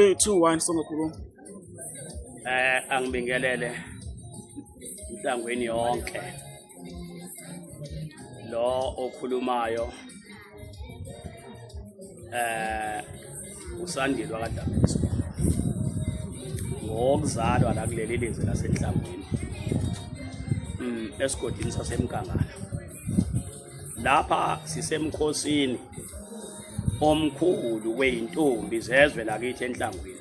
3 2 1 songakhuluma. Angibingelele inhlangweni yonke. Lo okhulumayo usandile wakaDabiswa. Ngokuzalwa la kuleli lizwe lasenhlangweni. Esigodini saseMkangala. Lapha sisemkhosini omkhulu weyintombi zezwe lakithi enhlangwini.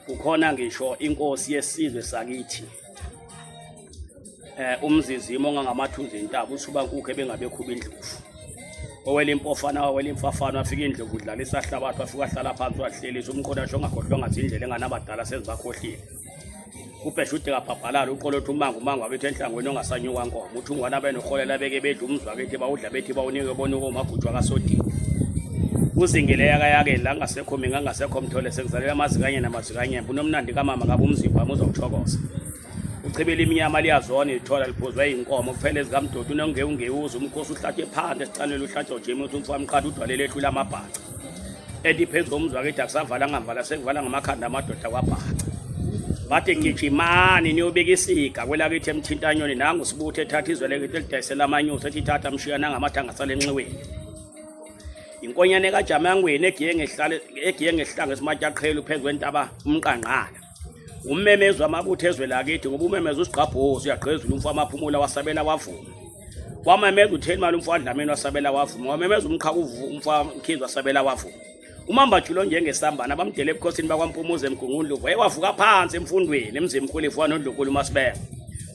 Kukhona ngisho inkosi yesizwe sakithi umzizimo ongangamathunzi intaba usuba nkukhu ebengabe khuba indlovu. Owela impofana wawela imfafana wafika indlovu udlalisa hlabathi wafika wahlala phansi wahlelisa umqondasho ongakhohlwanga zindlela enganabadala sezibakhohlile. Ubheshude kabhabhalala uqolotha umango umango wakithi enhlangweni ongasanyuka nkomo uthungwana benoholela beke bedla umzi wakithi bawudla bethi bawunike bonuko umagujwa kasodini uzingile yakayakeni la ngasekho mina ngasekho mthole sekuzalela amazikanye namazikanyembe unomnandi kamama ngabe umzimba wami uzawuthokoza uchibela iminyama liyazona ithola liphuzwe inkomo kuphela ezikamdoti unongewungewuza umkhosi uhlatshwe phansi esicanele uhlatshwe ujimi uthi umfamqhatha udwalele ehlula amabhaca ethi phezu komzi wakithi akusavala ngamvala sekuvala ngamakhanda amadoda kwabhaca bathi gijimani niyobika isiga kwelakithi emthintanyoni nangu sibuthe ethatha izwe lekithi elidayisela amanyusi ethi thatha mshiya nangamathanga sale enxiweni inkonyane kajamangweni egiye ngehlale egiye ngehlanga esimatyaqhelu phezu kwentaba umqangqala ummemezi wamabutho ezwe lakithi ngoba umemeza usigqabhozi uyagqezula umfo amaphumula wasabela wavuma wamemeza utheni mali umfo wadlamini wasabela wavuma wamemeza umqhakuvu umfo mkhizi wasabela wavuma umambajulo njengesambana abamdele ebukhosini bakwampumuza emgungundlovu wayewavuka phansi emfundweni emzimkhulu ivuka nondlunkulu umasibeka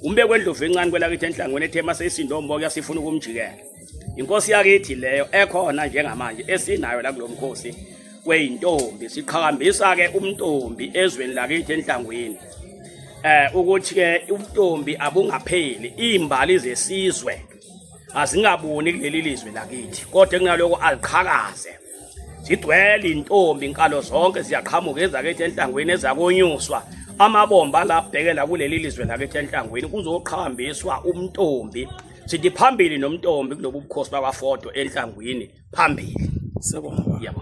umbeko wendlovu encane kwelakithi enhlangweni ethe maseyisindo omboka yasifuna ukumjikela inkosi yakithi leyo ekhona njengamanje esinayo la kulo mkhosi weyintombi siqhakambisa ke umntombi ezweni lakithi enhlangwini ukuthi ke ubuntombi abungapheli izimbali zesizwe azingaboni kuleli lizwe lakithi kodwa kunaloko aliqhakaze zigcwele intombi inkalo zonke ziyaqhamuka ezakithi enhlangwini ezakonyuswa amabomba labhekela kuleli lizwe lakithi enhlangwini kuzoqhakambiswa umntombi sithi phambili nomntombi kulobu bukhosi bakwaFodo enhlangwini phambili. Siyabonga. Yebo.